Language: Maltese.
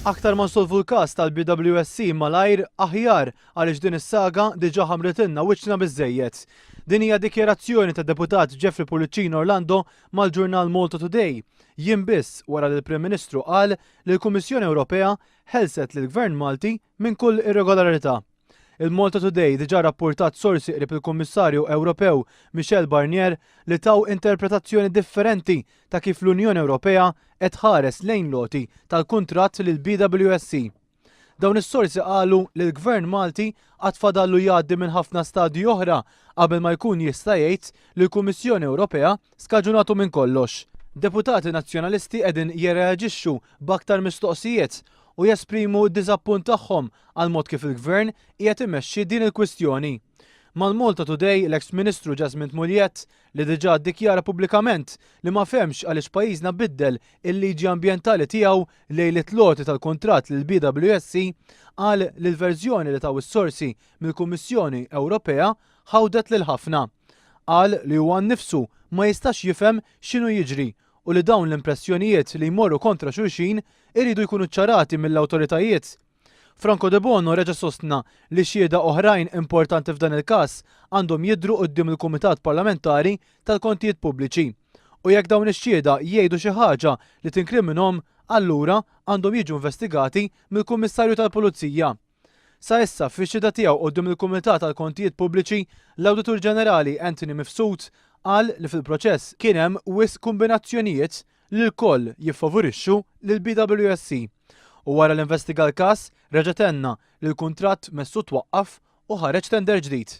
Aktar ma nsolvu l-każ tal-BWSC malajr, aħjar għaliex din is-saga diġà ħamritilna wiċċna biżżejjed. Din hija dikjarazzjoni tad-Deputat Jeffrey Pullicino Orlando mal-ġurnal Malta Today, jiem biss wara li l-Prim Ministru qal li l-Kummissjoni Ewropea ħelset lill-Gvern Malti minn kull irregolarità. Il-Malta Today diġà rappurtat sorsi qrib il-Kummissarju Ewropew Michel Barnier li taw interpretazzjoni differenti ta' kif l-Unjoni Ewropea qed tħares lejn l-għoti tal-kuntratt lill-BWSC. Dawn is-sorsi qalu li l-Gvern Malti għad fadallu jgħaddi minn ħafna stadji oħra qabel ma jkun jista' jgħid li l-Kummissjoni Ewropea skaġunatu minn kollox. Deputati Nazzjonalisti qegħdin jirreaġixxu b'aktar mistoqsijiet u jesprimu d-diżappunt tagħhom għall-mod kif il-Gvern qiegħed imexxi din il-kwistjoni. Mal-Malta Today, l-eks Ministru Jesmond Mugliett, li diġà ddikjara pubblikament li ma fehmx għaliex pajjiżna biddel il-liġi ambjentali tiegħu lejliet l-għoti tal-kuntratt lill-BWSC, qal li l-verżjoni li taw is-sorsi mill-Kummissjoni Ewropea ħawdet lil ħafna. Qal li huwa nnifsu ma jistax jifhem x'inhu jiġri u li dawn l-impressjonijiet li jmorru kontra xulxin iridu jkunu ċċarati mill-awtoritajiet. Franco Debono reġa' sostna li xhieda oħrajn importanti f'dan il-każ għandhom jidhru quddiem il-Kumitat Parlamentari tal-Kontijiet Pubbliċi u jekk dawn ix-xhieda jgħidu xi ħaġa li tinkriminhom allura għandhom jiġu investigati mill-Kummissarju tal-Pulizija. Sa issa, fix-xhieda tiegħu quddiem il-Kumitat għall-Kontijiet Pubbliċi, l-Awditur Ġenerali Anthony Mifsud qal li fil-proċess kien hemm wisq kumbinazzjonijiet li lkoll jiffavorixxu lill-BWSC. U wara li investiga l-każ, reġa' tenna li l-kuntratt messu twaqqaf u ħareġ tender ġdid.